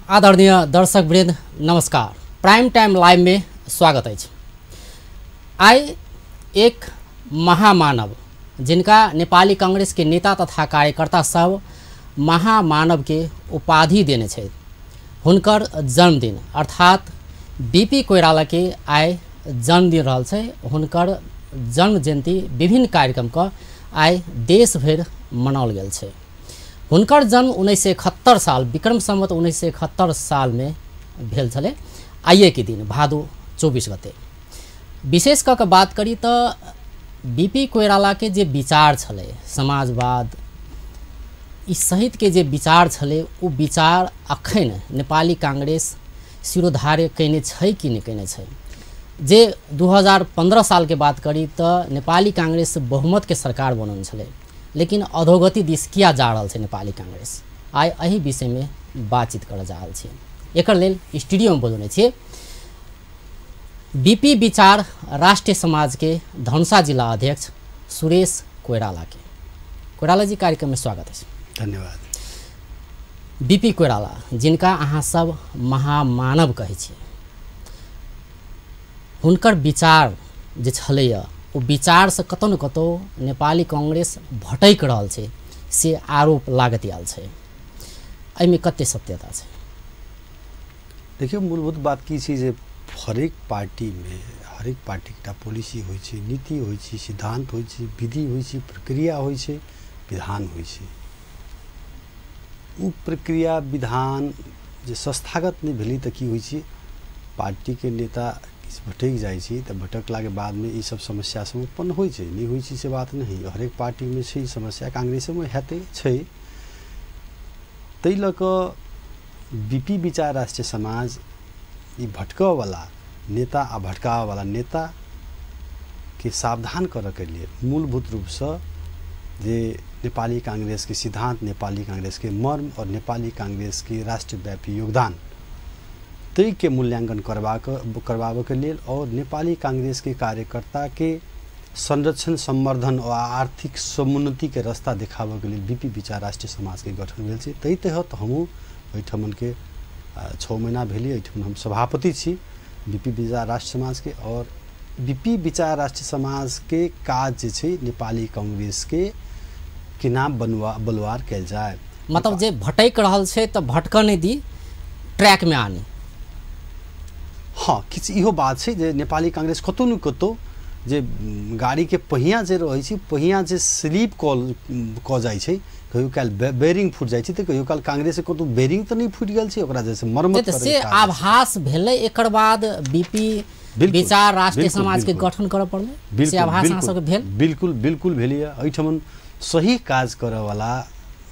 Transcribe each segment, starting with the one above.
आदरणीय दर्शकवृन्द नमस्कार। Prime time live में स्वागत है। आइ एक महामानव जिनका नेपाली कांग्रेस के नेता तथा कार्यकर्ता सब महामानव के उपाधि देने छथि, हुनकर जन्मदिन अर्थात बीपी कोइराला के आइ जन्मदिन रहल छै। हुनकर जन्म जयन्ती विभिन्न कार्यक्रम का आइ देशभरि मनाओल गेल छै। हुनकर जन्म 1971 साल विक्रम संवत 1971 साल में भेल छलै। आइए के दिन भादो 24 गते। विशेष कऽ के बात करी तो बीपी कोइराला के जे विचार छलै समाजवाद ई सहित के जे विचार छलै ओ विचार अखन नेपाली कांग्रेस शिरोधार्य कयने छै कि नहि कयने छै। जे 2015 साल के बात करी तो नेपाली कांग्रेस बहुमत के सरकार बनल छलै, लेकिन अधोगति दिस किया जा रहल छै नेपाली कांग्रेस, आइ एहि विषय में बातचीत करऽ जा रहल छी। एकर लेल स्टूडियो में बजौने छियै बीपी विचार राष्ट्रीय समाज के धनुषा जिला अध्यक्ष सुरेश कोइराला के। कोइराला जी, कार्यक्रम में स्वागत है। धन्यवाद। बीपी कोइराला जिनका अहाँ सब महामानव कहै छियै, हुनकर विचार जे छलैया ओ विचार से कतौ न कतौ नेपाली कांग्रेस भटकि रहल छै से आरोप लागत आयल छै। एहिमे कते सत्यता छै? देखियौ, मूलभूत बात की छै जे हरेक पार्टीमे हरेक पार्टीके एकटा पॉलिसी होइ छै, नीति होइ छै, सिद्धांत होइ छै, विधि होइ छै, प्रक्रिया होइ छै, विधान होइ छै। ओ प्रक्रिया विधान जे संस्थागत नहि भेलै तऽ की होइ छै, पार्टीके नेता किछु भटकि जाइ छै तऽ भटकलाके बादमे ई सब समस्या सब उत्पन्न होइ छै। नहि होइ छै से बात नहि, हरेक पार्टीमे छै ई समस्या, कांग्रेसोमे हेतै छै। ताहि लऽ कऽ बीपी विचार राष्ट्रीय समाज ई भटकऽवला नेता आ भटकाबऽवला नेताके सावधान करऽके लिए मूलभूत रूपसँ जे नेपाली कांग्रेसके सिद्धांत, नेपाली कांग्रेसके मर्म और नेपाली कांग्रेसके राष्ट्रव्यापी योगदान ताहिके मूल्यांकन करबाबऽके लेल और नेपाली कांग्रेसके कार्यकर्ताके संरक्षण, संवर्धन और आर्थिक समुन्नतिके रास्ता देखाबऽके लेल बीपी विचार राष्ट्रीय समाजके गठन भेल छै। ताहि तहत हमहूँ एहिठमनके 6 महीना भेली, एहिठाम हम सभापति छी बीपी विचार राष्ट्र समाजके। और बीपी विचार राष्ट्र समाजके काज जे छै नेपाली कांग्रेसके केना बलवार कयल जाय, मतलब जे भटकि रहल छै तऽ भटकऽ नहि दी, ट्रैक में आनी। हाँ, किछु इहो बात छै जे नेपाली कांग्रेस कतहु ने कतहु जे गाड़ीके पहिया जे रहै छै, पहिया जे स्लिप कऽ जाइ छै, कहियो काल बेरिंग फूटि जाइ छै तऽ कहियो काल कांग्रेस कतहु बेरिंग तऽ नहि फूटि गेल छै, ओकरा जैसे मरम्मत से आभास भेलै। एकर बाद बीपी विचार राष्ट्रीय समाज के गठन करऽ पड़लै, से आभास अहाँ सबके भेल? बिल्कुल बिल्कुल भेलैए। एहिठाम सही काज करऽवला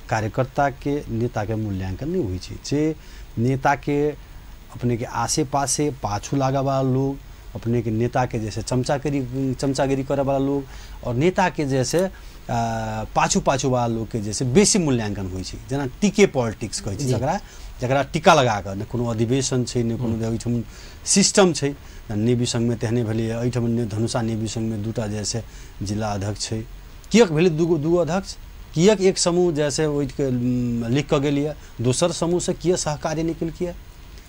कार्यकर्ताके नेताके मूल्यांकन नहि होइ छै। जे नेताके अपने के आसे पासे पाछू लागऽवला लोग, अपने के नेताके जैसे चमचागिरी करऽवला लोग और नेताके जैसे पाछू पाछू वाला लोगके जैसे बेसी मूल्यांकन होइ छै। जेना टीके पॉलिटिक्स कहै छै जकरा टीका लगा कऽ, नहि कोनो अधिवेशन छै, नहि कोनो एहिठाम सिस्टम छै। नेवी संघमे तेहने भेलैए, एहिठाम धनुषा नेवी संघमे 2टा जैसे जिला अध्यक्ष छै। किएक भेलै दू अध्यक्ष? किएक एक समूह जैसे ओहिके लिख कऽ गेलियै, दोसर समूहसँ किए सहकार्य नहि केलकै?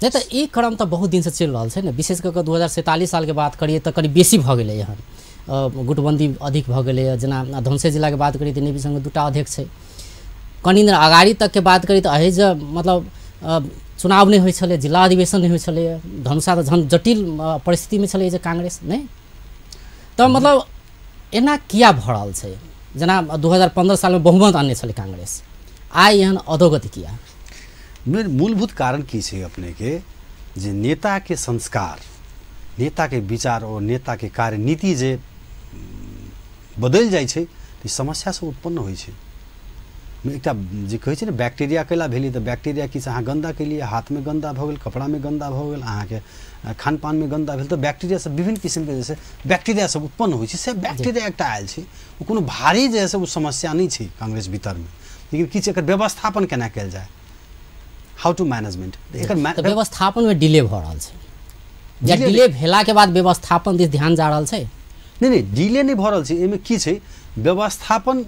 नहि तऽ ई क्रम तऽ बहुत दिनसँ चलि रहल छै ने। विशेष कऽ कऽ 2047 सालके बात करियै तऽ कनि बेसी भऽ गेलै हन, गुटबन्दी अधिक भऽ गेलैए। जेना धनुषे जिलाके बात करियै तऽ नेवी संघमे 2टा अध्यक्ष छै। कनि दिन अगाड़ी तकके बात करी तऽ एहि जे मतलब चुनाव नहि होइ छलै, जिला अधिवेशन नहि होइ छलैए, धनुषा तऽ झन जटिल परिस्थितिमे छलै जे कांग्रेस नहि, तऽ मतलब एना किया भऽ रहल छै? जेना 2015 सालमे बहुमत आनने छलै कांग्रेस, आइ एहन अधोगति किया? मूलभूत कारण की छै अपनेके जे नेताके संस्कार, नेताके विचार और नेताके कार्यनीति जे बदलि जाइ छै तऽ समस्या सब उत्पन्न होइ छै। एकटा जे कहै छै ने बैक्टीरिया कैला भेलै, तऽ बैक्टीरिया की छै, अहाँ गन्दा केलियै, हाथमे गन्दा भऽ गेल, कपड़ामे गन्दा भऽ गेल, अहाँके खानपानमे गन्दा भेल, तऽ बैक्टीरिया सब विभिन्न किसिमके जैसे बैक्टीरिया सब उत्पन्न होइ छै। से बैक्टीरिया एकटा आयल छै, ओ कोनो भारी जे है ओ समस्या नहि छै कांग्रेस भीतरमे, लेकिन किछु एकर व्यवस्थापन केना कयल जाय, how to management. एकर व्यवस्थापन में डिले भऽ रहल छै, या डिले भेला के बाद व्यवस्थापन दिस ध्यान जा रहल छै? नहि नहि, डिले नहि भऽ रहल छै। एहिमे की छै, व्यवस्थापन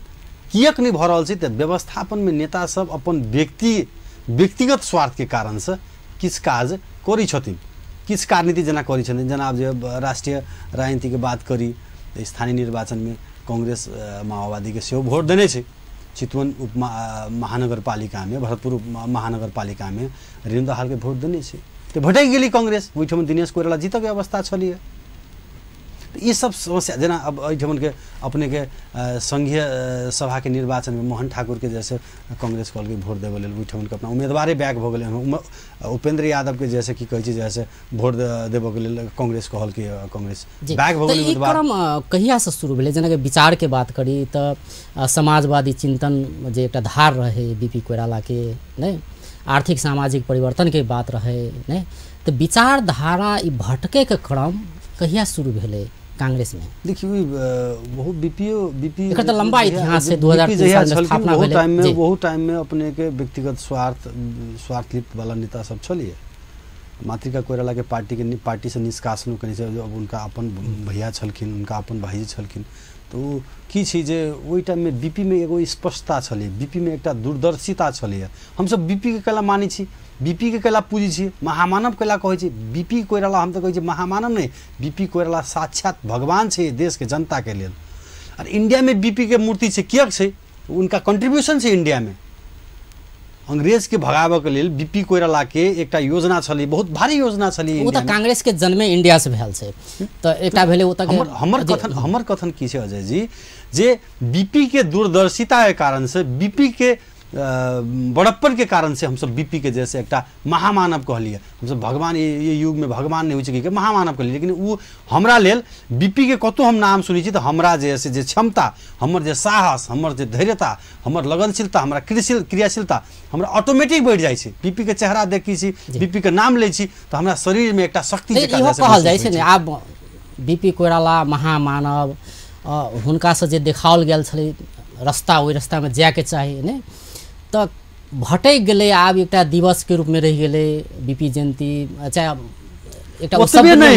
किएक नहि भऽ रहल छै तऽ व्यवस्थापनमे नेता सब अपन व्यक्तिगत स्वार्थके कारणसँ किछु काज करै छथिन, किछु कार्यनीति जेना करै छथिन। जेना आब जे राष्ट्रिय राजनीतिके बात करी, स्थानीय निर्वाचनमे कांग्रेस माओवादीके सेहो भोट देने छै। चितवन उप महानगरपालिकामे, भरतपुर उप महानगरपालिकामे रेणु दाहालके भोट देने छै, तऽ भटकि गेली कांग्रेस। ओहिठाम दिनेश कोइराला जीतके अवस्था छलियै। तऽ ई सब समस्या जेना अब एहिठामके अपनेके संघीय सभाके निर्वाचनमे मोहन ठाकुरके जैसे कांग्रेस कहलकै भोट देबऽ लेल, ओहिठामके अपना उम्मीदवारे बैक भऽ गेलै। उपेंद्र यादवके जैसे की कहै छै जैसे भोट देबऽके लेल कांग्रेस कहलकै, कांग्रेस बैक भऽ गेलै उम्मीदवार। क्रम कहियासँ शुरू भेलै? जेनाकि विचारके बात करी तऽ समाजवादी चिन्तन जे एकटा धार रहै बीपी कोइरालाके, नहि आर्थिक सामाजिक परिवर्तनके बात रहै, नहि तऽ विचारधारा ई भटकैके क्रम कहिया शुरू भेलै कांग्रेस में? देखियौ बहुत बीपी एकर तऽ लंबा इतिहास है। 2003 साल में स्थापना भेलै। बहुत टाइम में अपने के व्यक्तिगत स्वार्थ लिप्त वाला नेता सब छलिए। मातृका कोइराला के पार्टी से निष्कासन कने छै, अब उनका अपन भैया छलखिन, उनका अपन भाईजी छलखिन। तो की छै जे ओहि टाइम में बीपी में एगो स्पष्टता छलै, बीपी में एकटा दूरदर्शिता छलै। हमसब बीपी के कला मानै छी, बीपी के कला पूजी छी, महामानव कला कहै छी। बीपी कोइराला हम तऽ कहै छी महामानव नहि, बीपी कोइराला साक्षात भगवान छै देश के जनता के लेल। और इंडिया में बीपी के मूर्ति छै, किएक छै? उनका कंट्रीब्यूशन छै इंडिया में। अंग्रेज के भगाबऽ के लेल बीपी कोइराला के एकटा योजना छलै, बहुत भारी योजना छलै। ओ तऽ कांग्रेस के जन्मे इंडिया से भेल छै, तऽ एकटा भेलै ओ तऽ हमर कथन की छै अजय जी, जे बीपी के दूरदर्शिता के कारण से, बीपी के बड़प्पन के कारण से हमसब बीपी के जैसे एकटा महामानव कहलिए। हमसब भगवान ये युग में भगवान नहीं होइ छै कि महामानव कहलिए, लेकिन ओ हमरा लेल बीपी के कतहु हम नाम सुनै छी तऽ हमरा जे से जे क्षमता, हमर जे साहस, हमर जे धैर्यता, हमर लगनशीलता, हमरा क्रियाशीलता हमरा ऑटोमेटिक बढ़ि जाइ छै। बीपी के चेहरा देखै छी, बीपी के नाम लै छी तऽ हमरा शरीर में एकटा शक्ति कहल जाइ छै ने। आब बीपी कोइराला महामानव, हुनकासँ जे देखाओल गेल छलै रस्ता, ओहि रस्तामे जायके चाही, ने तऽ भटकि गेलै। आब एकटा दिवस के रूप में रहि गेलै बीपी जयंती, चाहे एकटा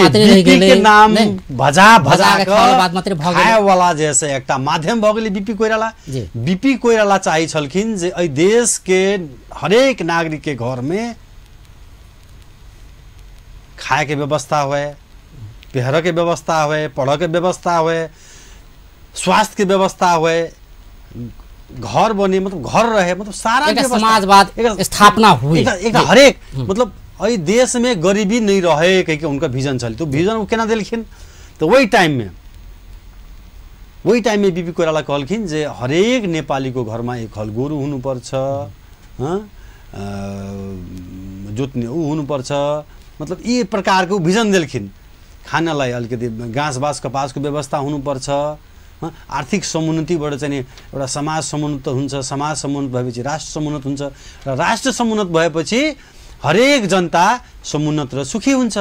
रहि गेलै, नाम भजा भजा के बात मात्र भऽ गेलै वाला जैसे एकटा माध्यम भऽ गेलै बीपी कोइराला। बीपी कोइराला चाहै छलखिन जे एहि देश के हरेक नागरिक के घर में खाए के व्यवस्था होए, पहिरऽ के व्यवस्था होए, पढ़ऽ के व्यवस्था होए, स्वास्थ्य के व्यवस्था होए, घर बने, मतलब घर रहे, मतलब सारा समाजवाद स्थापना हुई, एक हरेक मतलब एहि देश में गरीबी नहीं रहे कह के उनका विजन छल। तो विजन ओ केना देलखिन? तो वही टाइम में बीपी कोइराला कहलखिन जे हरेक नेपालीको घरमा एक हल गोरु हुनुपर्छ, जोत्ने ऊ हुनुपर्छ, मतलब यी प्रकारको विजन देलखिन। खानालाई अलिकति घाँस बाँस कपासको व्यवस्था हुनुपर्छ, आर्थिक समुन्नतिबाट चाहिँ एउटा समाज समुन्नत हुन्छ, समाज समुन्नत भएपछि राष्ट्र समुन्नत हुन्छ, र राष्ट्र समुन्नत भएपछि हरेक जनता समुन्नत र सुखी हुन्छ,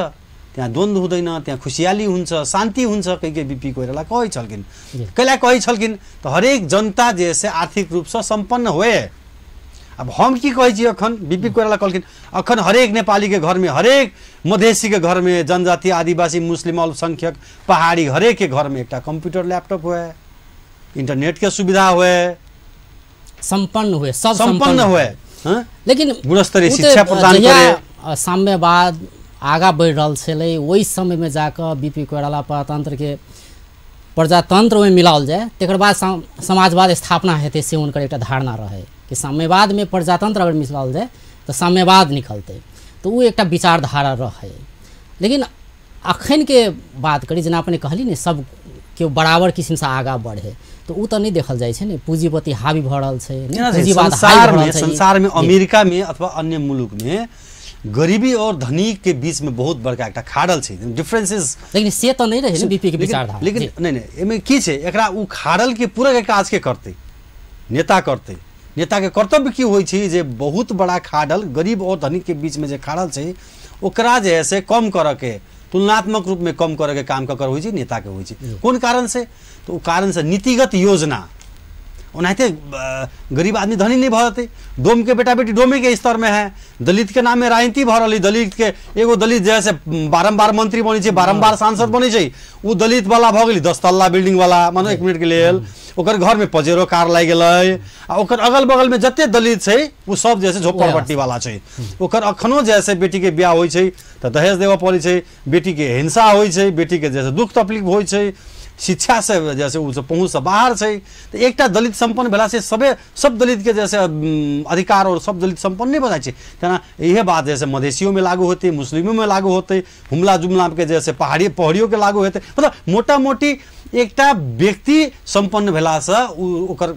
त्यहाँ द्वन्द्व हुँदैन, त्यहाँ खुसियाली हुन्छ, शान्ति हुन्छ कहि बीपी कोइराला कहै छलखिन। कैला कहै छलखिन त हरेक जनता जे से आर्थिक रूपसँ सम्पन्न होए। अब हम की कहै छी, अखन बीपी कोइराला कहलखिन अखन हरेक नेपालीके घरमे, हरेक मधेसीके घरमे, जनजाति, आदिवासी, मुस्लिम, अल्पसंख्यक, पहाडी हरेक के घरमे एकटा कम्प्युटर ल्यापटप होए, इंटरनेट के सुविधा होए, सम्पन्न हुए, सब सम्पन्न हुए, लेकिन गुणस्तरीय शिक्षा प्रदान करे। साम्यवाद आगा बढ़ि रहल छलै ओहि समयमे जाकऽ बीपी कोइराला प्रजातन्त्रके प्रजातन्त्रमे मिलाओल जाय, तकर बाद समाजवाद स्थापना हेतै से हुनकर एकटा धारणा रहै कि साम्यवादमे प्रजातन्त्र अगर मिलाओल जाय तऽ साम्यवाद निकलतै, तऽ ओ एकटा विचारधारा रहै। लेकिन अखनके बात करी, जेना अपने कहली ने सब केओ बराबर किसिमसँ आगाँ बढ़े, तऽ ओ तऽ नहि देखल जाइ छै ने। पूँजीपति हावी भऽ रहल छै, पूँजीवाद हावी भऽ रहल छै। संसारमे, अमेरिकामे अथवा अन्य मुलुकमे गरीबी और धनीक के बीच में बहुत बड़का एकटा खाड़ल छै, डिफरेंसेस। लेकिन से तऽ नहि रहै ने बीपी के विचारधारा। लेकिन नहीं नहीं, एहिमे की छै, एकरा ओ खाड़ल के पूरा के काज के करतै नेता करतै। नेता के कर्तव्य की होइ छै जे बहुत बड़ा खाड़ल गरीब और धनिक के बीच में जे खाड़ल छै ओकरा जे है से कम करऽ के, तुलनात्मक रूप में कम करऽ के काम ककर होइ छै? नेता के होइ छै। कोन कारण से? तो ओ कारण से नीतिगत योजना, ओनाहिते गरीब आदमी धनी नहीं भऽ जेतै। डोमके बेटा बेटी डोमेके स्तरमे है, दलितके नाममे राजनीति भऽ रहल है। दलित के एगो दलित जैसे बारम्बार मंत्री बनै छै, बारम्बार सांसद बनै छै, ओ दलित वाला भऽ गेलै 10 तल्ला बिल्डिंग वाला, मानो एक मिनट के लेल ओकर घरमे पजेरो कार लागि गेलै, आ ओकर अगल बगलमे जते दलित छै ओ सब जैसे झोपड़पट्टी वाला छै। ओकर अखनो जैसे बेटीके बियाह होइ छै तऽ दहेज देबऽ पड़ै छै, बेटीके हिंसा होइ छै, बेटीके जैसे दुख तकलीफ होइ छै, शिक्षा से जैसे ओ सब पहुँच से बाहर छै। तऽ एकटा दलित सम्पन्न भेला से सबे सब दलित के जैसे अधिकार और सब दलित सम्पन्न नहीं भऽ जाइ छै। तेना इहे बात जैसे मधेसियों में लागू होतै, मुस्लिमों में लागू होतै, हुमला जुमला के जैसे पहाड़ियों के लागू हेतै। मतलब मोटा मोटी एकटा व्यक्ति सम्पन्न भेलासँ ओकर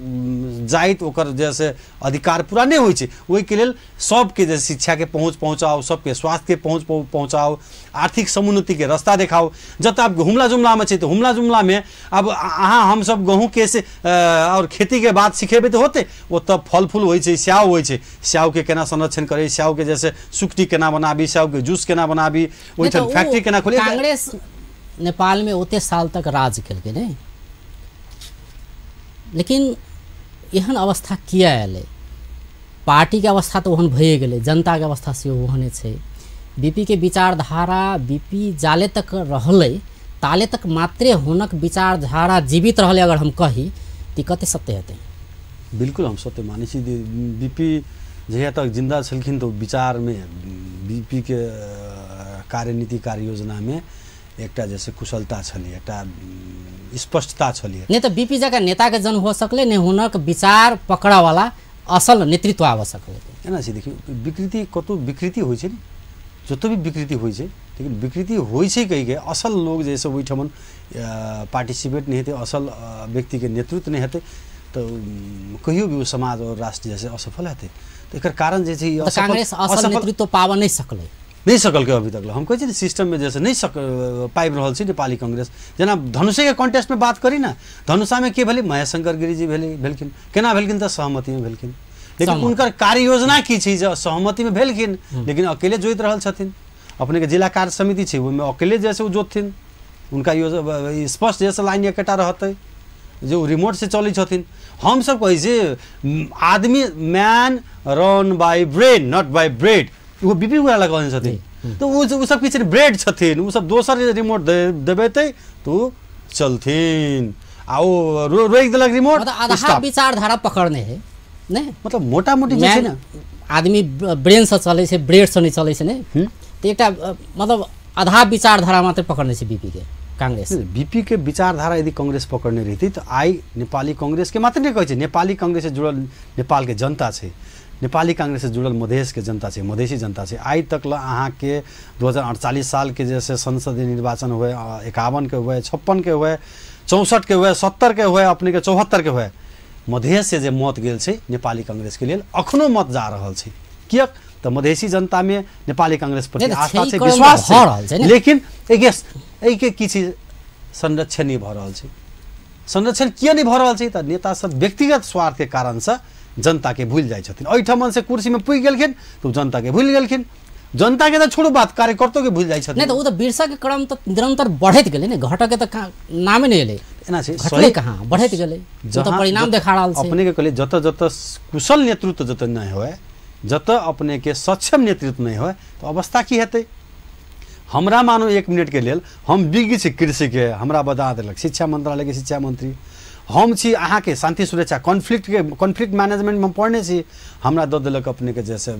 जाति ओकर जैसे अधिकार पूरा नहि होइ छै। ओहिके लेल सबके जैसे शिक्षाके पहुँच पहुँचाउ, सबके स्वास्थ्यके पहुँच पहुँचाउ, आर्थिक समुन्नतिके रास्ता देखाउ। जतऽ आब हुमला जुमलामे छै तऽ हुमला जुमलामे आब अहाँ हमसब गहूँके से और खेतीके बात सिखेबै तऽ होतै। ओतऽ फल फूल होइ छै, स्याउ होइ छै, स्याउके केना संरक्षण करी, स्याउके जैसे सुकटी केना बनाबी, स्याउके जूस केना बनाबी, ओहिठाम फैक्ट्री केना खोली। कांग्रेस नेपाल में ओते साल तक राज केलकै ने, लेकिन एहन अवस्था किया एलै? पार्टीके अवस्था तऽ ओहन भइए गेलै, जनताके अवस्था सेहो ओहने छै। बीपी के विचारधारा बीपी जाले तक रहलै ताले तक मात्रे हुनक विचारधारा जीवित रहलै, अगर हम कही तऽ कते सत्य हेतै? बिल्कुल हम सत्य मानै छी। बीपी जहिया तक जिन्दा छलखिन तऽ विचारमे बीपी के कार्यनीति कार्ययोजनामे एकटा जैसे कुशलता छलै, एकटा स्पष्टता छलै। नहीं तऽ बीपी जकाँ नेताके जन्म हो सकलै, नहि हुनक विचार पकड़ऽवाला असल नेतृत्व आबऽ सकलै। एना छै देखियौ, विकृति कतहु विकृति होइ छै ने, जतऽ भी विकृति होइ छै, लेकिन विकृति होइ छै कहिके असल लोग जैसे ओहिठमन पार्टिसिपेट नहि हेतै, असल व्यक्तिके नेतृत्व नहि हेतै तऽ कहियो भी ओ समाज और राष्ट्र जैसे असफल हेतै। तऽ एकर कारण जे छै कांग्रेस असल नेतृत्व पाबऽ नहि सकलै, नहि सकलकै अभी तक। हम कहै छी ने सिस्टममे जैसे नहि पाबि रहल छै नेपाली कांग्रेस। जेना धनुषेके कॉन्टेस्टमे बात करी ने, धनुषामे के भेलै? महेशंकर गिरीजी भेलखिन। केना भेलखिन? तऽ सहमतिमे भेलखिन। लेकिन हुनकर कार्य योजना की छै जे सहमतिमे भेलखिन लेकिन अकेले जोति रहल छथिन। अपनेके जिला कार्य समिति छै ओहिमे अकेले जैसे ओ जोतथिन, हुनका योजना स्पष्ट जैसे लाइन एकेटा रहतै जे ओ रिमोट से चलै छथिन। हमसब कहै छी आदमी man run by brain not by bread, ओ बीपी वाला कहने छथिन। तऽ ओ सब किछु ब्रेड छथिन, ओ सब दोसर रिमोट देबेतै तऽ ओ चलथिन, आ ओ रोकि देलक रिमोट। आधा विचारधारा पकड़ने है नहीं, मतलब मोटा मोटी जे छै ने आदमी ब्रेन से चलै छै, ब्रेड से नहीं चलै छै ने, तऽ एकटा मतलब आधा विचारधारा मात्र पकड़ने छै बीपी के कांग्रेस। बीपी के विचारधारा यदि कांग्रेस पकड़ने रहितै तऽ आइ नेपाली कांग्रेस के मात्र नहि कहै छै, नेपाली कांग्रेस से जुड़ल नेपाल के जनता छै, नेपाली कांग्रेस से जुड़ल मधेश के जनता छै, मधेसी जनता छै। आइ तक ल अहाँके 2048 साल के जैसे संसदीय निर्वाचन हुए, 51 के हुए, 56 के हुए, 64 के हुए, 70 के हुए, अपने के 74 के हुए, मधेश से जे मत गेल छै नेपाली कांग्रेस के लेल अखनो मत जा रहल छै। किएक तऽ मधेसी जनतामे नेपाली कांग्रेस प्रति आस्था छै, विश्वास छै। लेकिन एहिके किछु संरक्षण नहि भऽ रहल छै। संरक्षण किए नहि भऽ रहल छै? तऽ नेता सब व्यक्तिगत स्वार्थके कारणसँ जनताके भूलि जाइ छथिन। एहिठाम से कुर्सीमे पुगि गेलखिन तऽ जनताके भूलि गेलखिन। जनताके तऽ छोड़ू बात, कार्यकर्तोके भूलि जाइ छथिन। नहि तऽ ओ तऽ बिरसाके क्रम तऽ निरंतर बढ़ैत गेलै ने, घटके तऽ नामे नहि एलै। एना छै, घटलै कहाँ, बढ़ैत गेलै, तऽ परिणाम देखा रहल छै। अपनेके कहलियै जतऽ जतऽ कुशल नेतृत्व जतऽ नहि होइ, जतऽ अपनेके सक्षम नेतृत्व नहि होइ, तऽ अवस्था की हेतै? हमरा मानू एक मिनटके लेल हम विज्ञ छी कृषिके, हमरा बता देलक शिक्षा मंत्रालयके शिक्षा मंत्री, हम छी अहाँके शान्ति सुरक्षा कॉन्फ्लिक्ट मैनेजमेंटमे पढ़ने छी, हमरा दऽ देलक अपनेके जैसे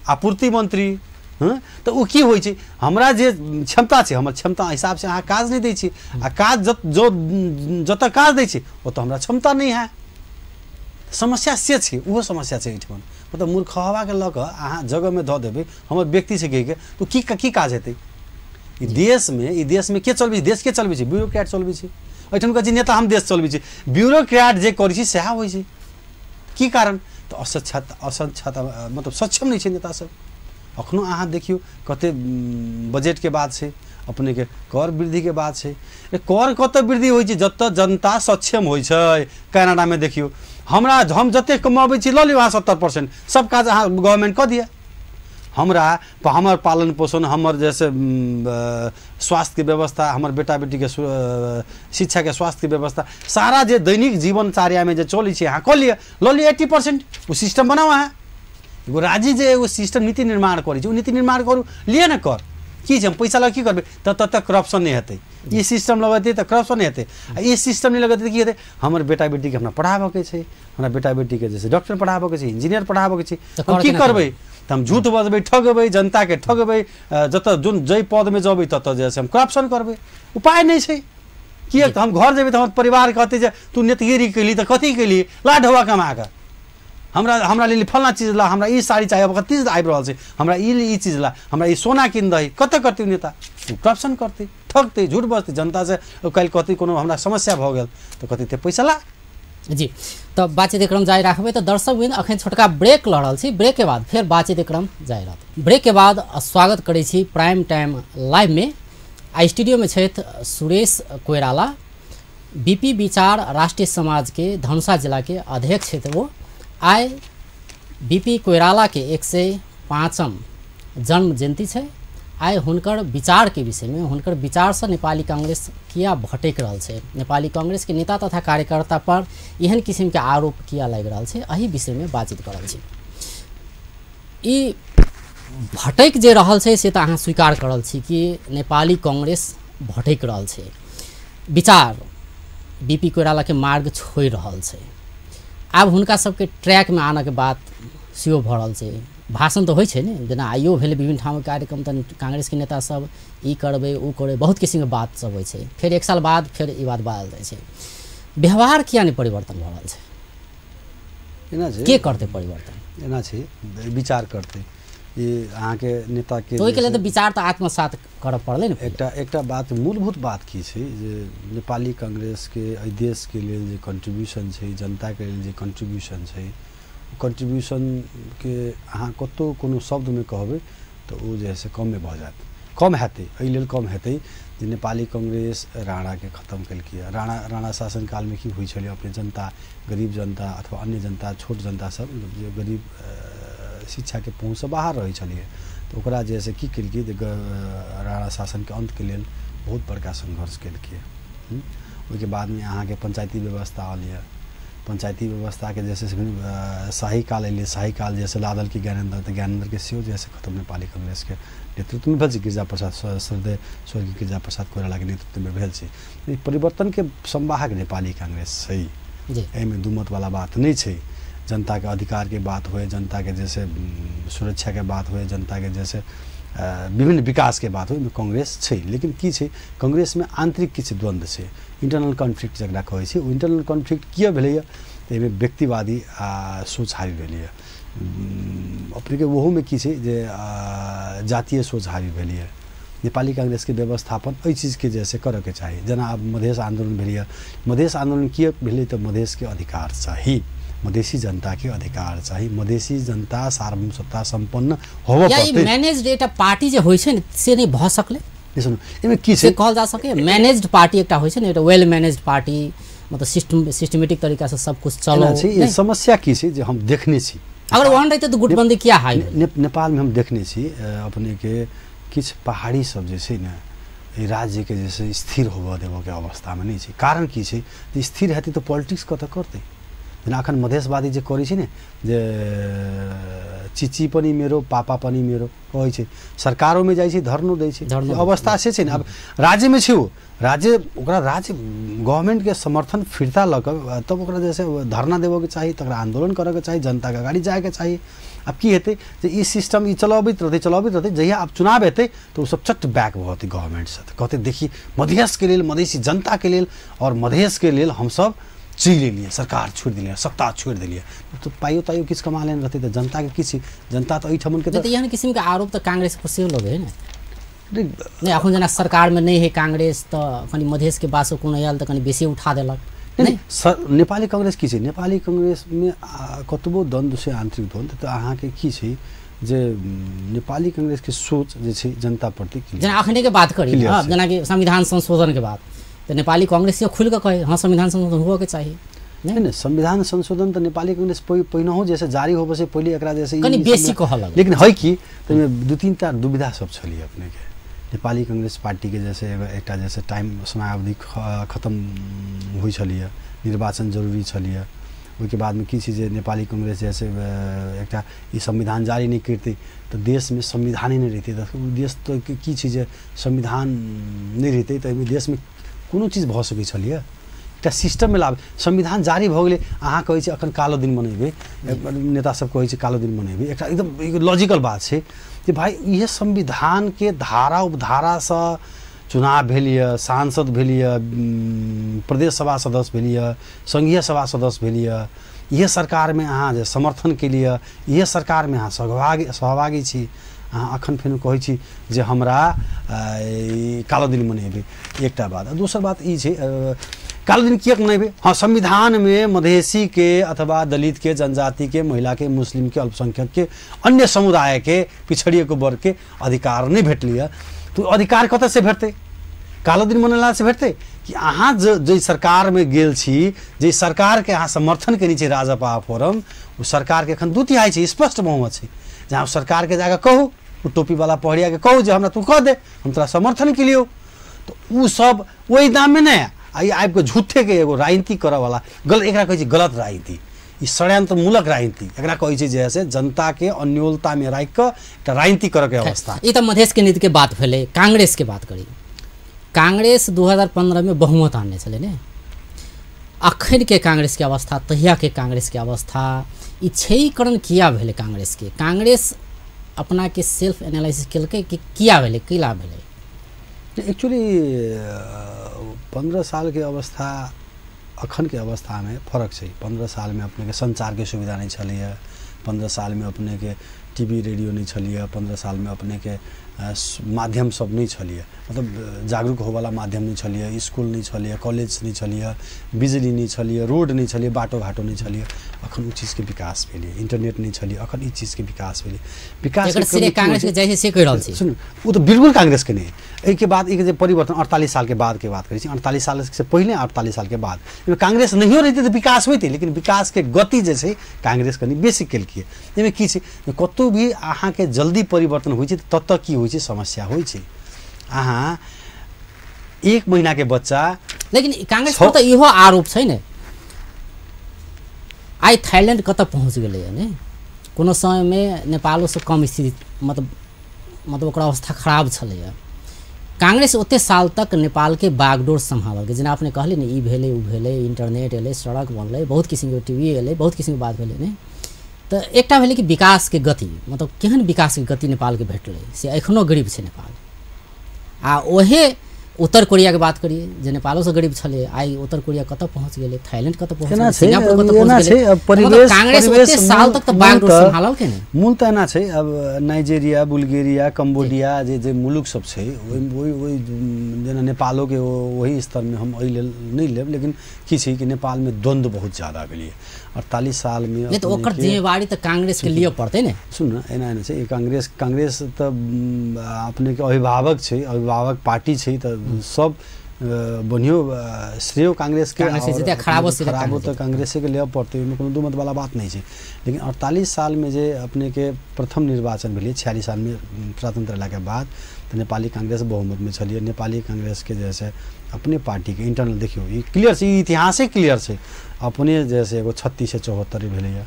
आपूर्ति मंत्री। तऽ ओ की होइ छै, हमरा जे क्षमता छै हमर क्षमता हिसाबसँ अहाँ काज नहि दै छी, आ काज जतऽ काज दै छी ओतऽ हमरा क्षमता नहि है। समस्या से छै, ओहो समस्या छै एहिठाम। मतलब मूर्खहवाके लऽ कऽ अहाँ जगहमे धऽ देबै, हमर व्यक्ति छै कहिके, तऽ की की काज हेतै? ई देशमे के चलबै छै? देश के चलबै छै? ब्यूरोक्रेट चलबै छै। एहिठाम कहै छै नेता हम देश चलबै छी, ब्यूरोक्रेट जे करै छै सएह होइ छै। की कारण? तऽ असक्षता, मतलब सक्षम नहि छै नेता सब। अखनो अहाँ देखियौ कते बजटके बात छै, अपनेके कर वृद्धिके बात छै। कर कतऽ वृद्धि होइ छै? जतऽ जनता सक्षम होइ छै। कनाडामे देखियौ, हम जतेक कमाबै छी लऽ लियौ अहाँ 70% सब काज अहाँ गवर्नमेंट कऽ दिअ। हमरा हमर पालन पोषण, हमर जैसे स्वास्थ्यके व्यवस्था, हमर बेटा बेटीके शिक्षाके स्वास्थ्यके व्यवस्था, सारा जे दैनिक जीवनचर्यामे जे चलै छै अहाँ कऽ लिअ, लऽ लिअ 80% ओ सिस्टम बनाउ। अहाँ एगो राज्य जे एगो सिस्टम नीति निर्माण करै छै, ओ नीति निर्माण करू, लिअ ने कर। की छै हम पैसा लऽ की करबै? तब तक करप्शन नहि हेतै। ई सिस्टम लगेतै तऽ करप्शन नहि हेतै, आ ई सिस्टम नहि लगेतै तऽ की हेतै? हमर बेटा बेटीके हमरा पढ़ाबऽके छै, हमरा बेटा बेटीके जैसे डॉक्टर पढ़ाबऽके छै, इंजीनियर पढ़ाबऽके छै, हम की करबै? तऽ हम झूठ बजबै, ठगबै, जनताके ठगबै, जतऽ जुन जाहि पदमे जेबै ततऽ जे हम करप्शन करबै। उपाय नहि छै। किएक तऽ हम घर जेबै तऽ हमर परिवार कहतै जे तू नेतगिरी केली तऽ कथी केली, ला ढौआ कमा कऽ हमरा हमरा लेल फल्लाँ चीज ला, हमरा ई साड़ी चाही, अब कति आबि रहल छै, हमरा ई चीज ला, हमरा ई सोना कीन दही। कतऽ करतै नेता? करप्शन करतै, ठगतै, झूठ बजतै जनतासँ। काल्हि कहतै कोनो हमरा समस्या भऽ गेल तऽ कहतै ते पैसा ला। जी, तऽ बातचीत क्रम जारी राखबै। तऽ दर्शक वृंद अखन छोटका ब्रेक लऽ रहल छी, ब्रेक के बाद फेर बातचीत क्रम जारी रहत। ब्रेक के बाद स्वागत करै छी प्राइम टाइम लाइवमे। आ स्टूडियोमे छथि सुरेश कोइराला, बीपी विचार राष्ट्रीय समाजके धनुषा जिलाके अध्यक्ष छथि वो। आइ बीपी कोइरालाके 105म जन्म जयन्ती छै। आइ हुनकर विचारके विषयमे, हुनकर विचारसँ नेपाली कांग्रेस किया भटकि रहल छै, नेपाली कांग्रेसके नेता तथा कार्यकर्ता पर एहन किसिमके आरोप किया लागि रहल छै, एहि विषयमे बातचीत कर रहल छी। ई भटकि जे रहल छै से तऽ अहाँ स्वीकार कर रहल छी कि नेपाली कांग्रेस भटकि रहल छै, विचार बीपी कोइरालाके मार्ग छोड़ि रहल छै। आब हुनका सबके ट्रैकमे आनऽके बात सेहो भऽ रहल छै। भाषण तऽ होइ छै ने, जेना आइयो भेलै विभिन्न ठामक कार्यक्रम, तऽ कांग्रेसके नेता सब ई करबै ओ करबै, बहुत किसिमके बात सब होइ छै। फेर एक साल बाद फेर ई बात बाजल जाइ छै। व्यवहार किया नहि परिवर्तन भऽ रहल छै? एना छै, के करतै परिवर्तन? एना छै, विचार करतै ई अहाँके नेताके। ओहिके लेल तऽ विचार तऽ आत्मसात करऽ पड़लै ने। एकटा एकटा बात, मूलभूत बात की छै जे नेपाली कांग्रेसके एहि देशके लेल जे कन्ट्रीब्यूशन छै, जनताके लेल जे कन्ट्रीब्यूशन छै, कन्ट्रीब्यूशनके अहाँ कतहु कोनो शब्दमे कहबै तऽ ओ जे है से कमे भऽ जायत, कम हेतै। एहि लेल कम हेतै जे नेपाली कांग्रेस राणाके खतम केलकै। राणा शासनकालमे की होइ छलै, अपने जनता, गरीब जनता अथवा अन्य जनता, छोट जनता सब जे गरीब शिक्षाके पहुँचसँ बाहर रहै छलियै, तऽ ओकरा जे है से की केलकै जे राणा शासनके अन्तके लेल बहुत बड़का सङ्घर्ष केलकै। ओहिके बादमे अहाँके पञ्चायती व्यवस्था आयल यऽ। पंचायती व्यवस्थाके जैसे शाही काल अयलै, शाही काल जैसे लादल की ज्ञानेन्द्र, तऽ ज्ञानेन्द्रके सेहो जैसे खतम नेपाली कांग्रेसके नेतृत्वमे भेल छै, गिरिजा प्रसाद श्रद्धेय स्वर्गीय गिरिजा प्रसाद कोइरालाके नेतृत्वमे भेल छै। ई परिवर्तनके संवाहक नेपाली कांग्रेस छै, एहिमे दुमतवला बात नहि छै। जनताके अधिकारके बात होइ, जनताके जैसे सुरक्षाके बात होइ, जनताके जैसे विभिन्न विकासके बात होइ, ओहिमे कांग्रेस छै। लेकिन की छै, कांग्रेसमे आन्तरिक किछु द्वन्द्व छै, इंटरनल कॉन्फ्लिक्ट जकरा कहै छै। ओ इंटरनल कॉन्फ्लिक्ट किया भेलैए तऽ एहिमे व्यक्तिवादी सोच हावी भेलैए। अपनेके ओहोमे की छै जे जातीय सोच हावी भेलैए। नेपाली कांग्रेसके व्यवस्थापन एहि चीजके जैसे करऽके चाही। जेना आब मधेश आन्दोलन भेलैए, मधेश आन्दोलन किया भेलै तऽ मधेशके अधिकार चाही, मधेसी जनताके अधिकार चाही, मधेसी जनता सार्वभौम सत्ता सम्पन्न होबऽ पड़तै। मैनेज्ड एकटा पार्टी जे होइ छै ने से नहि भऽ सकलै। सुनू, एहिमे की छै कहल जा सकै, मैनेज्ड पार्टी एकटा होइ छै ने, एकटा वेल मैनेज्ड पार्टी, मतलब सिस्टमेटिक तरीकासँ सब कुछ चलै छै। समस्या की छै जे हम देखने छी, अगर ओहन रहितै तऽ गुटबंदी किया हाई? नेपालमे हम देखने छी अपनेके किछु पहाड़ी सब जे छै ने एहि राज्यके जे छै स्थिर होबऽ देबऽके अवस्थामे नहि छै। कारण की छै जे स्थिर हेतै तऽ पॉलिटिक्स कतऽ करतै? जेना अखन मधेशवादी जे करै छै ने, जे चिची पनि मेरो पापा पनि मेरो कहै छै, सरकारोमे जाइ छै धरनो दै छै, अवस्था से छै ने। अब राज्यमे छै ओ राज्य, ओकरा राज्य गवर्नमेन्टके समर्थन फिर्ता लऽ कऽ तब ओकरा जैसे धरना देबऽके चाही, तकरा आन्दोलन करऽके चाही, जनताके अगाडि जाइके चाही। आब की हेतै जे ई सिस्टम ई चलबैत रहतै चलबैत रहतै, जहिया आब चुनाव हेतै तऽ ओ सब चट बैक भऽ जेतै गवर्नमेन्टसँ, तऽ कहतै देखी मधेशके लेल, मधेसी जनताके लेल आओर मधेशके लेल हमसब चलि एलियै, सरकार छोड़ि देलियै, सत्ता छोड़ि देलियै। तऽ पाइयो ताइयो किछु कमा लेने रहतै तऽ जनताके किछु, जनता तऽ एहिठामके तऽ एहन किसिमके आरोप तऽ कांग्रेस पर सेहो लगै है ने। नहि अखन जेना सरकारमे नहि है कांग्रेस तऽ कनि मधेशके बात सब कोनो आयल तऽ कनि बेसी उठा देलक। नहि सर, नेपाली कांग्रेस की छै, नेपाली कांग्रेसमे कतबो द्वन्द्व छै, आन्तरिक द्वन्द्व, तऽ अहाँके की छै जे नेपाली कांग्रेसके सोच जे छै जनता प्रति, जेना अखनेके बात करी जेनाकि संविधान संशोधनके बात, तऽ नेपाली कांग्रेस सेहो खुलि कऽ कहै हँ संविधान संशोधन होबऽके चाही। नहि, संविधान संशोधन तऽ नेपाली कांग्रेस पहिनहो जैसे जारी होबे से पहिले एकरा जैसे कनि बेसी कहऽ लगल। लेकिन है कि ताहिमे 2-3टा दुविधा सब छलै अपनेके। नेपाली कांग्रेस पार्टीके जैसे एकटा जैसे टाइम समयावधि खत्म होइ छलैए, निर्वाचन जरूरी छलैए। ओहिके बादमे की छै जे नेपाली कांग्रेस जैसे एकटा ई संविधान जारी नहि करतै तऽ देशमे संविधाने नहि रहितै। तऽ देश तऽ की छै जे संविधान नहि रहितै तऽ एहिमे देशमे कोनो चीज भऽ सकै छलैए। एकटा सिस्टममे लाभ संविधान जारी भऽ गेलै, अहाँ कहै छी अखन कालो दिन मनेबै, नेता सब कहै छै कालो दिन मनेबै, एकटा एकदम लॉजिकल बात छै जे भाइ इहे संविधानके धारा उपधारासँ चुनाव भेल यऽ, सांसद भेल यऽ, प्रदेश सभा सदस्य भेल यऽ, संघीय सभा सदस्य भेल यऽ, इहे सरकारमे अहाँ जे समर्थन केलियै, इहे सरकारमे अहाँ सहभागी छी, अहाँ अखन फेर कहै छी जे हमरा कालो दिन मनेबै। एकटा बात। दोसर बात ई छै कालो दिन किएक मनेबै? हाँ, संविधानमे मधेसीके अथवा दलितके, जनजातिके, महिलाके, मुस्लिमके, अल्पसंख्यकके, अन्य समुदायके, पिछड़िएके वर्गके अधिकार नहि भेटलै तऽ अधिकार कतऽसँ भेटतै? कालो दिन मनेलासँ भेटतै? कि अहाँ जे सरकारमे गेल छी, जे सरकारके अहाँ समर्थन केने छी राजपा फोरम, ओ सरकारके एखन 2/3 छै, स्पष्ट बहुमत छै। जहाँ सरकारके जाकऽ कहू, ओ टोपीवाला पहरियाके कहू जे हमरा तू कह दे, हम तोरा समर्थन केलियौ, तऽ ओ सब ओहि दाममे नहि आ ई आबिकऽ झूठेके एगो राजनीति करऽवला गलत, एकरा कहै छै गलत राजनीति, ई षड्यंत्रमूलक राजनीति एकरा कहै छै, जे से जनताके अन्योलतामे राखिकऽ एकटा राजनीति करऽके अवस्था। ई तऽ मधेशके नीतिके बात भेलै। कांग्रेसके बात करी, कांग्रेस 2015 में बहुमत आनने छलै ने। अखनके कांग्रेसके अवस्था, तहियाके कांग्रेसके अवस्था, ई क्षयीकरण किया भेलै कांग्रेसके? कांग्रेस अपनाके सेल्फ एनालिसिस केलकै कि किया भेलै, कैला भेलै? एक्चुअली 15 सालके अवस्था अखनके अवस्थामे फरक छै। 15 सालमे अपनेके सञ्चारके सुविधा नहि छलैए, 15 सालमे अपनेके टीवी रेडियो नहि छलैए, 15 सालमे अपनेके माध्यम सब नहि छलैए, मतलब जागरूक होवला माध्यम नहि छलैए, स्कूल नहि छलैए, कॉलेज नहि छलैए, बिजली नहि छलैए, रोड नहि छलैए, बाटो घाटो नहि छलैए। अखन ओ चीजके विकास भेलै। इंटरनेट नहि छलैए, अखन ई चीजके विकास भेलै। विकास सुनू, ओ तऽ बिल्कुल कांग्रेसके नहि। एहिके बाद एक जे परिवर्तन 48 सालके बादके बात करै छी, 48 सालसँ पहिले 48 सालके बाद एहिमे कांग्रेस नहियो रहितै तऽ विकास होइतै, लेकिन विकासके गति जे छै कांग्रेस कनि बेसी केलकै। एहिमे की छै, कतहु भी अहाँके जल्दी परिवर्तन होइ छै ततऽ की होइ छै, समस्या होइ छै। अहाँ 1 महीनाके बच्चा, लेकिन कांग्रेस पर तऽ इहो आरोप छै ने, आइ थाईलैंड कतऽ पहुँच गेलैए ने? कोनो समयमे नेपालोसँ कम स्थिति, मतलब ओकर अवस्था खराब छलैए। कांग्रेस ओते साल तक नेपालके बागडोर सम्हारलकै। जेना अपने कहली ने, ई भेलै ओ भेलै, इंटरनेट एलै, सड़क बनलै, बहुत किसिमके टीवी एलै, बहुत किसिमके बात भेलै ने। तऽ एकटा भेलै कि विकासके गति, मतलब केहन विकासके गति नेपालके भेटलै से एखनो गरीब छै नेपाल। आ ओहे उत्तर कोरियाके बात करिए जे नेपालोसँ गरीब छलै, आइ उत्तर कोरिया कतऽ पहुँच गेलै, थाईलैंड कतऽ पहुँच गेलै, सिंगापुर कतऽ पहुँच गेलै। कांग्रेस ओते साल तक तऽ बागडोर सम्हारलकै ने। मूल तऽ एना छै, अब नाइजेरिया, बुल्गेरिया, कम्बोडिया जे जे मुलुक सब छै, ओहि ओहि जेना नेपालोके ओहि स्तरमे हम एहि लेल नहि लेब, लेकिन की छै कि नेपालमे द्वन्द्व बहुत ज्यादा भेलै 48 सालमे। नहि तऽ ओकर जिम्मेवारी तऽ कांग्रेसके लिअ पड़तै ने। सुन न, एना एना छै, कांग्रेस तऽ अपनेके अभिभावक छै, अभिभावक पार्टी छै, तऽ सब बढ़ियो श्रेय कांग्रेसके, खराबो तऽ कांग्रेसेके लिअ पड़तै, ओहिमे कोनो दू मत वाला बात नहि छै। लेकिन 48 सालमे जे अपनेके प्रथम निर्वाचन भेलै 46 सालमे स्वतंत्र भेलाके बाद, तऽ नेपाली कांग्रेस बहुमतमे छलियै। नेपाली कांग्रेसके जैसे अपने पार्टीके इंटरनल देखियौ, ई क्लियर छै, ई इतिहासे क्लियर छै। अपने जैसे एगो 36 से 74 भेलैए,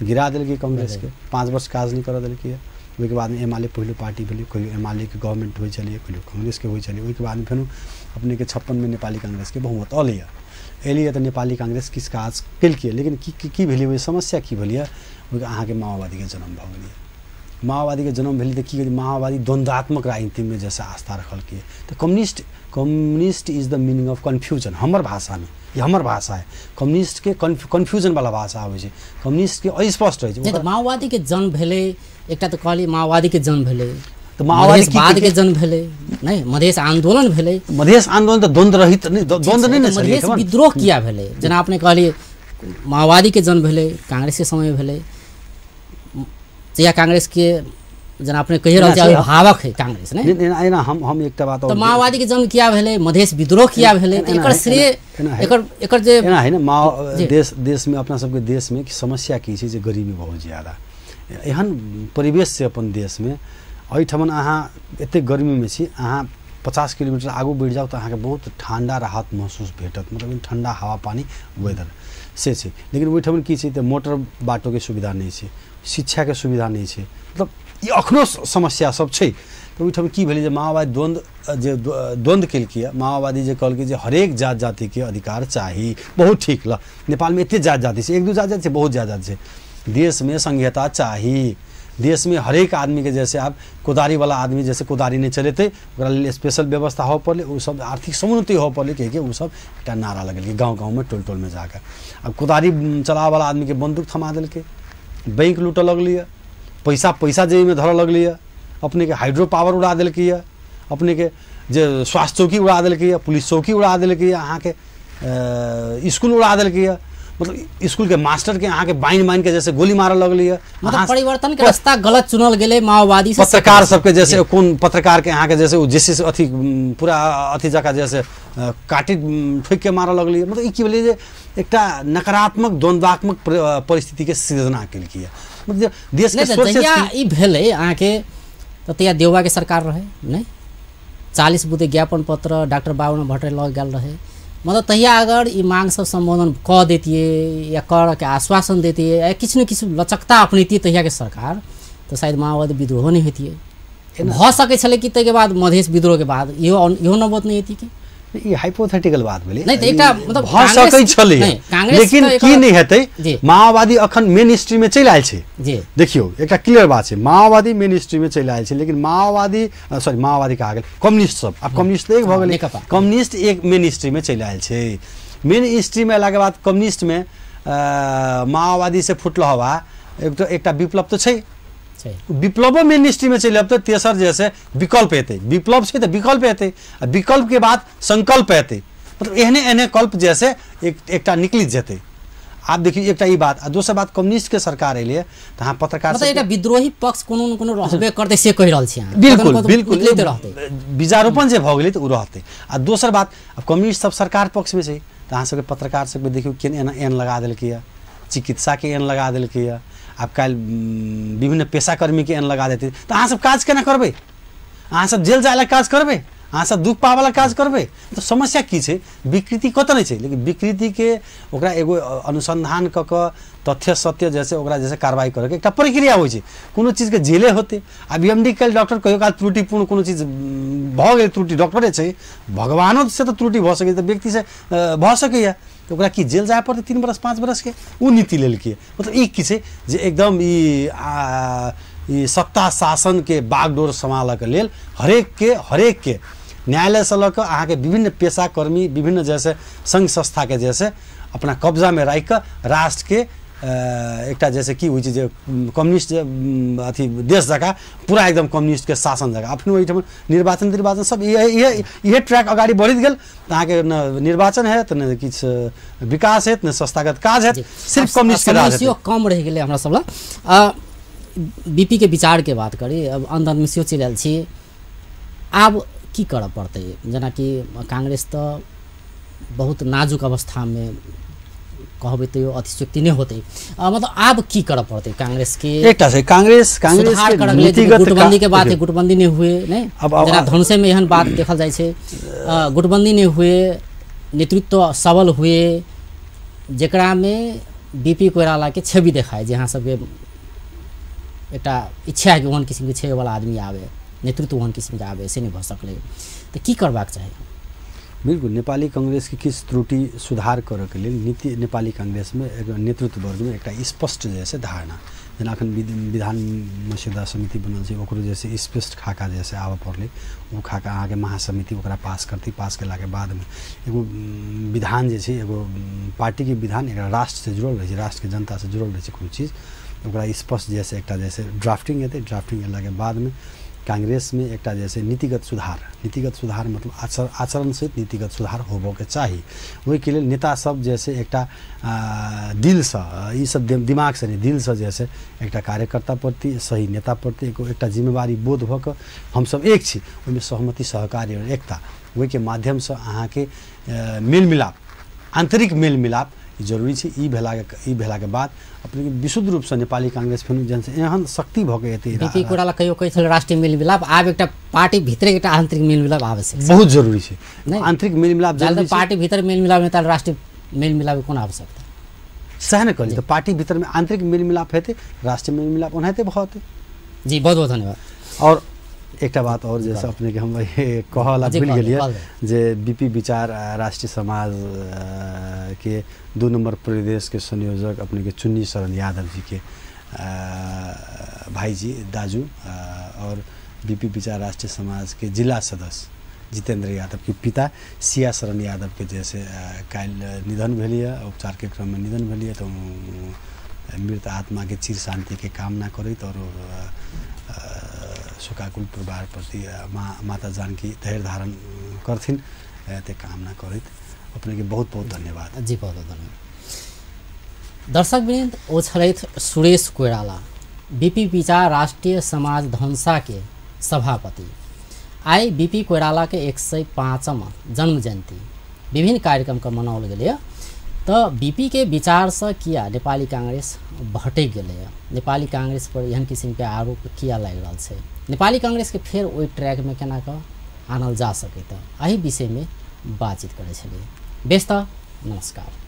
गिरा देलकै कांग्रेसके, 5 वर्ष काज नहि करऽ देलकै। ओहिके बादमे एमाले पहिलो पार्टी भेलै, कहियो एमालेके गवर्नमेंट होइ छलैए, कहियो कांग्रेसके होइ छलैए। ओहिके बादमे फेनो अपनेके 56 नेपाली कांग्रेसके बहुमत अलैए, एलैए तऽ नेपाली कांग्रेस किछु काज केलकै, लेकिन की की भेलै, ओहि समस्या की भेलैए, ओहिके अहाँके माओवादीके जन्म भऽ गेलैए। माओवादीके जन्म भेलै तऽ की भेलै, माओवादी द्वन्द्वात्मक राजनीतिमे जैसे आस्था रखलकै। तऽ communist is the meaning of confusion, हमर भाषामे ई हमर भाषा है, कम्युनिस्टके कन्फ्यूजनवला भाषा आबै छै, कम्युनिस्टके अस्पष्ट होइ छै। माओवादीके जन्म भेलै, एकटा तऽ कहलियै माओवादीके जन्म भेलै, तऽ मधेशवादके जन्म भेलै नहि, मधेश आन्दोलन भेलै। मधेश आन्दोलन तऽ द्वन्द्व रहित नहि, द्वन्द्व नहि ने छलै, मधेश विद्रोह किया भेलै? जेना अपने कहलियै माओवादीके जन्म भेलै कांग्रेसके समय भेलै, जहिया कांग्रेसके जेना अपने कहि रहल छी अभिभावक है कांग्रेस ने। एना हम एकटा बात, तऽ माओवादी के जन्म किया भेलै, मधेश विद्रोह किया भेलै, तऽ एकर श्रेय एकर एकर जे एना है ने, देश देशमे अपना सबके देशमे समस्या की छै जे गरीबी बहुत ज्यादा, एहन परिवेश छै अपन देशमे। एहिठमन अहाँ एतेक गर्मीमे छी, अहाँ 50 किलोमीटर आगू बढ़ि जाउ तऽ अहाँके बहुत ठण्डा राहत महसूस भेटत, मतलब ठण्डा हावा पानी वेदर से छै। लेकिन ओहिठमन की छै तऽ मोटर बाटोके सुविधा नहि छै, शिक्षाके सुविधा नहि छै, मतलब ई अखनो समस्या सब छै। तऽ ओहिठाम की भेलै जे माओवादी द्वन्द्व जे द्वन्द्व केलकै, माओवादी जे कहलकै जे हरेक जात जातिके अधिकार चाही, बहुत ठीक। ल नेपालमे एते जात जाति छै, एक दू जात जाति छै, बहुत जात जाति छै। देशमे संघीयता चाही, देशमे हरेक आदमीके जैसे आब कोदारीवाला आदमी जैसे कोदारी नहि चलेतै ओकरा लेल स्पेशल व्यवस्था होबऽ पड़लै, ओ सब आर्थिक समुन्नति होबऽ पड़लै, किएकि ओ सब एकटा नारा लगेलकै गाँव गाँवमे टोल टोलमे जाकऽ। आब कोदारी चलाबऽवला आदमीके बन्दूक थमा देलकै, बैंक लूटऽ लगलैए, पैसा पैसा जेबीमे धरऽ लगलैए, अपनेके हाइड्रो पावर उड़ा देलकैए, अपनेके जे स्वास्थ्य चौकी उड़ा देलकैए, पुलिस चौकी उड़ा देलकैए, अहाँके इसकुल उड़ा देलकैए, मतलब इसकुलके मास्टरके अहाँके बान्हि बान्हिके जैसे गोली मारऽ लगलैए। मतलब परिवर्तनके रास्ता गलत चुनल गेलै माओवादी से। पत्रकार सबके जैसे कोन पत्रकारके अहाँके जैसे ओ जैसे अथी पूरा अथी जकाँ जैसे काटी ठोकिके मारऽ लगलैए। मतलब ई की भेलै जे एकटा नकारात्मक द्वन्द्वात्मक परिस्थितिके सृजना केलकैए। मतलब देशके जहिया ई भेलै अहाँके तऽ तहिया देउबाके सरकार रहै नहि, 40 बुते ज्ञापन पत्र डॉक्टर बाबू भट्टराई लग गेल रहै। मतलब तहिया अगर ई मांग सब सम्बोधन कऽ दैतियै या करके आश्वासन दैतियै या किछु ने किछु लचकता अपनैतियै तहियाके सरकार, तऽ शायद माओवादी विद्रोहो नहि होइतियै। भऽ सकै छलै कि ताहिके बाद मधेश विद्रोहके बाद इहो इहो नौबत नहि हेतै कि? ई हाइपोथेटिकल बात भेलै। नहि तऽ एकटा मतलब भऽ सकै छलै, लेकिन की नहि हेतै। माओवादी अखन मेन स्ट्रीममे चलि आयल छै जी। देखियौ एकटा क्लियर बात छै, माओवादी मेन स्ट्रीममे चलि आयल छै, लेकिन माओवादी सॉरी माओवादी कहा गेल, कम्युनिस्ट सब, आब कम्युनिस्ट एक भऽ गेलै, कम्युनिस्ट एक मेन स्ट्रीममे चलि आयल छै। मेन स्ट्रीममे अयलाके बाद कम्युनिस्टमे माओवादी से फुटल हवा एकटा विप्लव तऽ छै, विप्लवो मेन स्ट्रीममे चलि आयब तऽ तेसर जैसे विकल्प एतै, विप्लव छै तऽ विकल्प एतै, आ विकल्पके बाद संकल्प एतै, मतलब एहने एहने कल्प जैसे एकटा निकलि जेतै। आब देखियौ एकटा ई बात, आ दोसर बात कम्युनिस्टके सरकार एलै तऽ अहाँ पत्रकार मतलब एकटा विद्रोही पक्ष कोनो न कोनो रहबे करतै से कहि रहल छी अहाँ। बिल्कुल बिल्कुल बीजारोपण जे भऽ गेलै तऽ ओ रहतै। आ दोसर बात आब कम्युनिस्ट सब सरकार पक्षमे छै तऽ अहाँ सबके पत्रकार सबके देखियौ केना एना एन लगा देलकैए, चिकित्साके एन लगा देलकैए, आब काल्हि विभिन्न पेशाकर्मीके एन लगा देतै, तऽ अहाँसब काज केना करबै? अहाँसब जेल जाय लए काज करबै? अहाँसब दुःख पाबऽ काज करबै? तऽ समस्या की छै? विकृति कतऽ नहि छै, लेकिन विकृतिके ओकरा एगो अनुसन्धान कऽ कऽ तथ्य सत्य जैसे ओकरा जैसे कार्रवाई करैके एकटा प्रक्रिया होइ छै। कोनो चीजके जेले होतै, आब एम डी काल्हि डॉक्टर कहियो काल त्रुटिपूर्ण कोनो चीज भऽ गेल, त्रुटि डॉक्टरे छै, भगवानो से तऽ त्रुटि भऽ सकैए, तऽ व्यक्तिसँ भऽ सकैए, तऽ ओकरा की जेल जाय पड़तै 3 बरस 5 बरसके? ओ नीति लेलकै। मतलब ई की छै जे एकदम ई सत्ता शासनके बागडोर सम्हालऽके लेल हरेकके न्यायालयसँ लऽ कऽ अहाँके विभिन्न पेशाकर्मी विभिन्न जैसे संघ संस्थाके जैसे अपना कब्जामे राखि कऽ राष्ट्रके एकटा जैसे की होइ छै जे कम्युनिस्ट अथी देश जकाँ पूरा एकदम कम्युनिस्टके शासन जकाँ अपनो ओहिठाम निर्वाचन तिर्वाचन सब इहे ट्रैक अगाडि बढ़ैत गेल तऽ अहाँके न निर्वाचन हैत न किछु विकास हैत न संस्थागत काज हैत, सिर्फ कम्युनिस्टके राज हेतै। कम रहि गेलै हमरा सब लग। बीपी के विचारके बात करी, अब अंत अंतमे सेहो चलि आयल छी, आब की करऽ पड़तै? जेनाकि कांग्रेस तऽ बहुत नाजुक अवस्थामे कहबै तैयो अतिशयोक्ति नहि होतै, मतलब आब की करऽ पड़तै कांग्रेस के? एकटा छै कांग्रेस कांग्रेस के नीतिगत गुटबंदी के बात है, गुटबंदी नहि हुए, नहि जेना धनुषे में एहन बात देखल जाइ छै, गुटबंदी नहि हुए, नेतृत्व सबल हुए, जेकरा में बीपी कोइराला के छवि देखाए, जे अहाँ सबके एकटा इच्छा है कि ओहन किसिमके छविवला आदमी आबे, नेतृत्व ओहन किसिमके आबे, से नहि भऽ सकलै, तऽ की करबाक चाही? बिल्कुल नेपाली कांग्रेसके किछु त्रुटि सुधार करऽके लेल नीति नेपाली कांग्रेसमे एक नेतृत्व वर्गमे एकटा स्पष्ट जैसे धारणा, जेना अखन विधान मस्यौदा समिति बनल छै ओकरो जैसे स्पष्ट खाका जैसे आबऽ पड़लै, ओ खाका अहाँके महासमिति ओकरा पास करतै, पास केलाके बादमे एगो विधान जे छै एगो पार्टीके विधान एकरा राष्ट्रसँ जुड़ल रहै छै, राष्ट्रके जनतासँ जुड़ल रहै छै कोनो चीज, ओकरा स्पष्ट जैसे एकटा जैसे ड्राफ्टिंग हेतै, ड्राफ्टिंग एलाके बादमे कांग्रेसमे एकटा जे छै नीतिगत सुधार, नीतिगत सुधार मतलब आचरण सहित नीतिगत सुधार होबऽके चाही। ओहिके लेल नेता सब जे छै एकटा दिलसँ, ई सब दिमागसँ नहि, दिलसँ जे छै एकटा कार्यकर्ता प्रति, सही नेता प्रति एकटा जिम्मेवारी बोध भऽ कऽ हमसब एक छी, ओहिमे सहमति, सहकार्य आओर एकता, ओहिके माध्यमसँ अहाँके मेलमिलाप, आन्तरिक मेलमिलाप जरूरी छै। ई भेलाके बाद अपने विशुद्ध रूपसँ नेपाली कांग्रेस फेर जन एहन शक्ति भऽ के एतै। बीपी कोइराला कहियो कहै छलै राष्ट्रीय मेलमिलाप, आब एकटा पार्टी भितरे एकटा आन्तरिक मेलमिलाप आवश्यक छै, बहुत जरूरी छै आन्तरिक मेलमिलाप। जरूरी पार्टी भीतर मेलमिलाप नहि तऽ राष्ट्रीय मेलमिलाप कोन आवश्यकता? सएह ने कहली, तऽ पार्टी भीतरमे आन्तरिक मेलमिलाप हेतै, राष्ट्रीय मेलमिलाप ओनाहिते भऽ जेतै। जी बहुत बहुत धन्यवाद। और एकटा बात और जैसे अपने के हम कहला भूल गेलियै जे बीपी विचार राष्ट्रीय समाज के 2 नंबर प्रदेश के संयोजक अपने के चुन्नी शरण यादव जी के भाईजी दाजू और बीपी विचार राष्ट्रीय समाज के जिला सदस्य जितेंद्र यादव के पिता सिया शरण यादव के जैसे काल्हि निधन भेलिए, उपचार के क्रम में निधन भेलिए, तो मृत आत्मा के चिर शांति के कामना करैत और शोकाकुल परिवार प्रति माता जानकी धैर्य धारण करथिन ते कामना करैत अपने के बहुत बहुत धन्यवाद। जी बहुत बहुत धन्यवाद। दर्शक वृंद, ओ छलथि सुरेश कोइराला, बीपी विचार राष्ट्रीय समाज धनुषा के सभापति। आइ बीपी कोइराला के 105वां जन्म जयंती विभिन्न कार्यक्रम के मनाओल गेलै। तो बीपी के विचारसँ किया नेपाली कांग्रेस भटकि गेलै, नेपाली कांग्रेस पर एहन किसिमके आरोप किया लागि रहल छै, नेपाली कांग्रेसके फेर ओहि ट्रैकमे केना कऽ आनल जा सकैत, एहि विषयमे बातचीत करै छलियै। बेस तऽ नमस्कार।